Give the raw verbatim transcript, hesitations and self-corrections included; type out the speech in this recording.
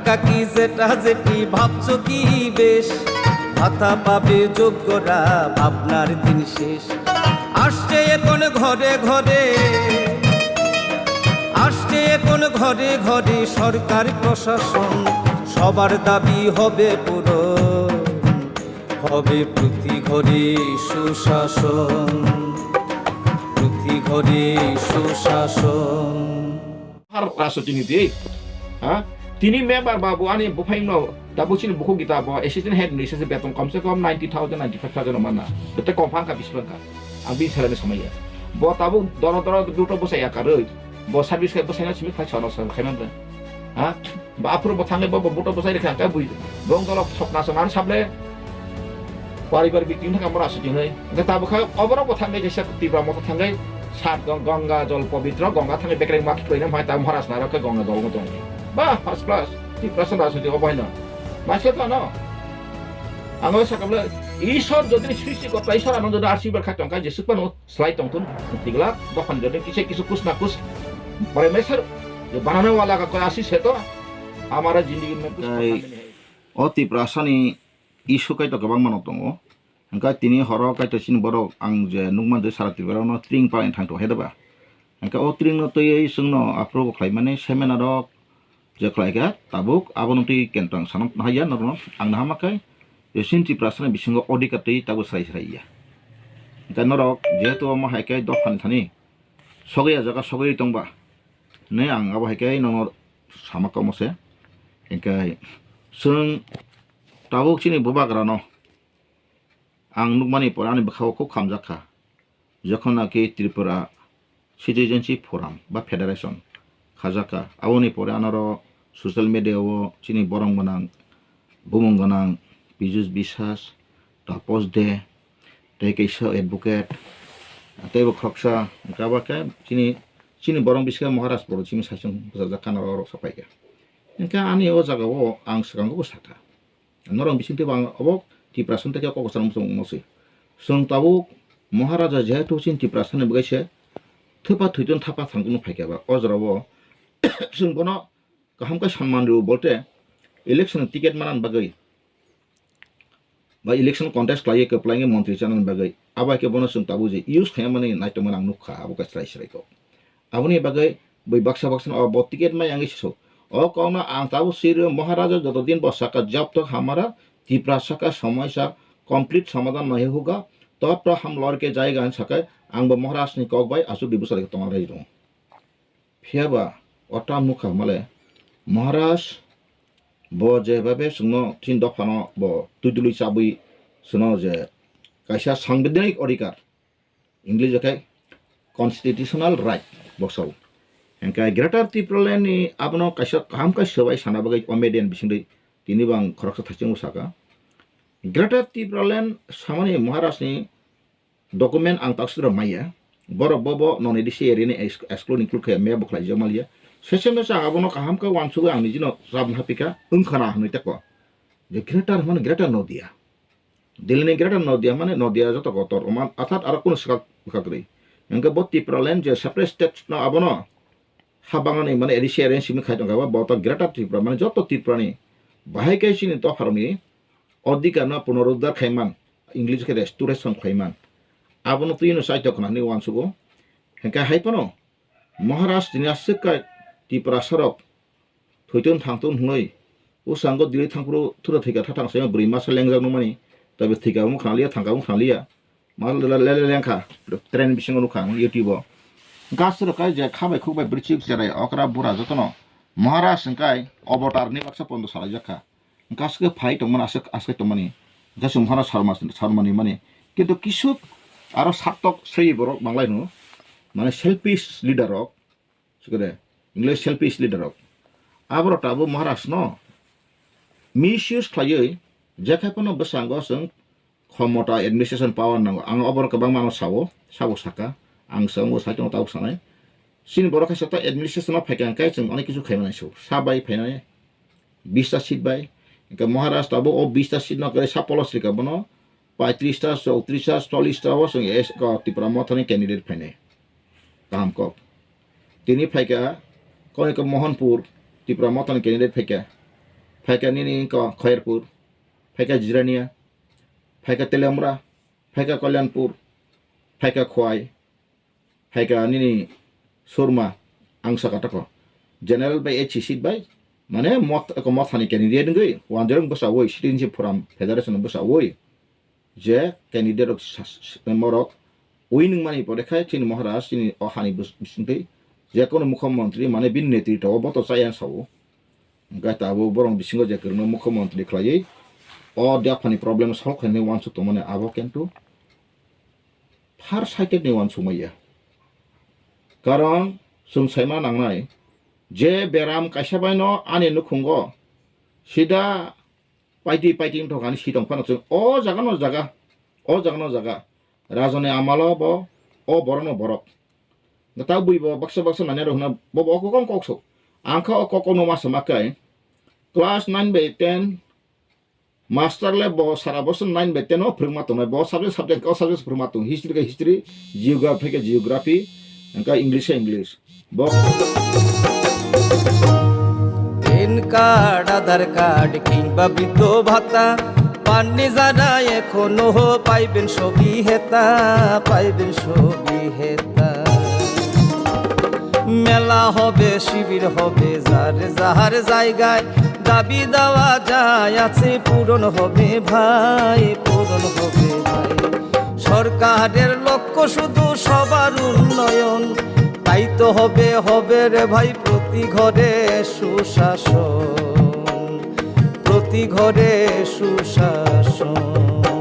কাকি জেঠা জেঠি ভাবছো কি বেশ, ভাতা পাবে যোগ্যরা, ভাবনার দিন শেষ। আসছে এখন ঘরে ঘরে, আসছে এখন ঘরে ঘরে সরকার প্রশাসন, সবার দাবি হবে পূরণ, হবে প্রতি ঘরে সুশাসন, প্রতি ঘরে সুশাসন। Har rajniti, ha? Tini member ba bo ani buphai no, da bo chini bukhuk gita bo assistant head ni sese beton kom se kom ninety thousand, ninety five thousand mana. Bete kom phang ka bis phang ka. Ang bin salai samaya. Bo tabuk doro doro duto bosai ya karoi. Bo service kai bosai na simi khai sono sono khai man. Ha? Ba aphuru bo thangai bo bo buto bosai rikha kai bui. Bong dolok sokna sono sable. Paribar biting thang mora suting hai. Ga tabuk khai oborok bo thangai jesa Tipra motha thangai. Sat gong- Ganga jol pobitro, Ganga thangai bekreng mak koi na mai ta mora sna rok Ganga jol mo tong. Ba first class. Tipra sana suting obo hai na. Maske to no. Ang sakable Ishwar jodi srishti kota Ishwar ano jodi arsibar khai tongkai jesuk pano. Slai tongthun, tigla, dophani jodi kisa kisu kus na kus, Parmeshwar, je banane wala ka koi asi se to, hamara zindagi mein kuch Kai- pata nahi hai. O Tiprasani issue kaito kwbangma no tongo. Hwnkhe tini horo kaito chini borok ang je nukman je sara Tripura no tring palai thang tong hai da ba. Hwnkhe o tring no twiwi chwngno aphuru khlaimani seminar rok je khlaikha, tabuk abono twi kentang sana haiya norokno ang naha ma khe je chini Tiprasani bisingo odhikar twi tabuk srai srai ya. Hwnkhe norok jehetu omo hai khe dophani thani sogwi ya jaga sogwi tongba hinwi ang abo hai khe nono sama komo se. Hwnkhe chwng tabuk chini bubagrano ang nukmani pore ani bwkhao khub khamjak kha. Jokhon naki Tripura Citizenship Forum ba Federation khajak kha, aboni pore anaro social media o chini borong gwnang, bumung gwnang Piyush Biswas, Taposh De, tei kaisa advocate, tei bo khoroksa hwnkha ba khe chini, chini borong bisingo Maharaj Poro chini saichung bwsajak kha, norok rok sapai kha. Hwnkhe ani o jaga o ang swkango bo sakha. Norok bising tei bo ang obo Tiprasani tei kok kwchang muchung wngno se. Chwng tabuk Maharaja jehetu chini Tiprasani bagwi se thwpa thwiton thapa thangkukno phaikha ba, o jorao chwng bono kaham khe sanman rw bolte election ticket manani bagwi ba election contest khlaiwi kwplai wngwi montri chanani bagwi abo hai khe bono chwng tabuk je use khaimani naitongmani ang nukha abo khe chwrai chwrai kok. Aboni bagwi bui baksa baksa no bo ticket mai wngwi se sok. O kokno ang tabuk swi rw Maharaja joto din bo saka jab tok hamara Tiprasa ka somoisa complete somadhan nahi hoga, tab to hum lorke jayega hin sakai ang bo Maharaj ni kok bai aswk di bwsari tongna rai rw. Phiya ba o tam nukha male Maharaj bo je babe chwngno tin dophano bo twi twi chabwi chwngno je kaisa sangbidhanik odhikar English o khe constitutional right boksa o. Hwnkhe Greater Tipraland ni abono kaisa kaham khe swbai sana bagwi comedian bisingtwi tini bo ang khoroksa thaichung saka. Greater Tipraland samani Maharaj ni document ang taksudra maya. Borok bo bo non A D C area ni ex-, exclude include khe maya bo khlai jok maliya. Sese mesa abono kaham khe wansugwi ang nijino chap na pika wngkhana hwnwi teko. Je Greater hwnmani Greater Nodia. Delhi ni Greater Nodia mane Nodia joto kotor, oman athat aro kunu swkak bwkha kwrwi. Hwnkhe bo Tipraland je separate state no abono ha bangnani mane A D C arrange simi khai tongkha, bo to Greater Tripura mane joto Tripura ni bahai khe chini dopharokni odhikar no punoruddhar khaiman, English khe restoration khaiman. Abono twi no chaitok khna hinwi uansugo. Hwnkhe hai phano Maharaj tini aswk khe Tiprasa rok thwiton thangton hwnwi, bwskango Delhi thangphuru thura thwikha thathang saima bwrwi masa lengjak nukmani, taibo thwikha wngkha liya, thangkha wngkha liya, ma le le le lengkha, train bisingo nukha ang YouTube o. Gas rok kai je kha bai khuk bai bwrwi chik cherai okra bura jotono Maharaj hwnkhe avatar ni baksa pondo salaijak kha. Hwnkhe aswk phai tongmani, aswk aswk tongmani, hwnkhe chwng phano sarma sarmani mani, kintu kisuk aro sartok sei borok manglai no, mane selfish leader rok. Sikore, English selfish leader rok. Aborok tabuk Maharaj no misuse khlaiwi, jekhai phano bwskango chwng khomota administration power nango. Ang oborok kwbangma no sao, sabo saka. Ang chwngbo sai tongo tabuk sanai. Chini borok khe sata administration o phaikha hwnkhe chwng onek kisu khaimani so. Sa bai phainai, bista seat bai. Hwnkhe Maharaj tabuk o bista seat no kwrwi sa polos rikha bono. Paitris ta, chowtris ta, chollis ta o chwng es-, ko Tipra Mothani candidate phainai. Kaham kok. Tini phaikha, koi khe Mohanpur, Tipra Mothani candidate phaikha. phaikha nini ko Khairpur, phaikha Jirania, phaikha Telamra, phaikha Kalyanpur, phaikha Khwai, phaikha nini Surma, ang saka tako. General bai H C seat bai, mane mot, ko mothani candidate ngwi, wanjreng bwsa oi, citizenship forum federation bwsa oi. Je candidate rok sa-, sa-, morok ui nung mani pore khai chini Maharaj chini o hani bus-, bisingtwi je kono mukhyamantri mane bini netritwa o boto chaya sao. Hwnkhe tabuk borok bisingo je kwrwngno mukhyamantri khlaiwi o dophani problem solve khainai uansuk tongmani abo kintu far sighted ni uansukmaya. Karon chwng saima nangnai je beram kaisa baino ani nukhungo sida paiti paiti wngthok ani sitong phano chwng o jaga no jaga, o jaga no jaga. Rajani amalo bo o borok no borok. Gata bui bo baksa baksa nanya rok hwnna bo bo kok kok so. Angkha o kok no ma sama kai. Class nine bai ten master le bo sara bosor nine bai ten o phwrwngma tongnai. Bo subject subject o subject phwrwngma tong. History khe history, geography khe geography, angkha English khe English. Bo- PAN card, Aadhaar card কিংবা বৃদ্ধ ভাতা পাননি যারা এখনো, পাইবেন সবই হেতা, পাইবেন সবই হেতা। মেলা হবে, শিবির হবে, যার যার জায়গায় দাবি দেওয়া যায় আছে, পূরণ হবে ভাই, পূরণ হবে ভাই। সরকারের লক্ষ্য শুধু সবার উন্নয়ন, তাই তো হবে, হবে রে ভাই প্রতি ঘরে সুশাসন, প্রতি ঘরে সুশাসন।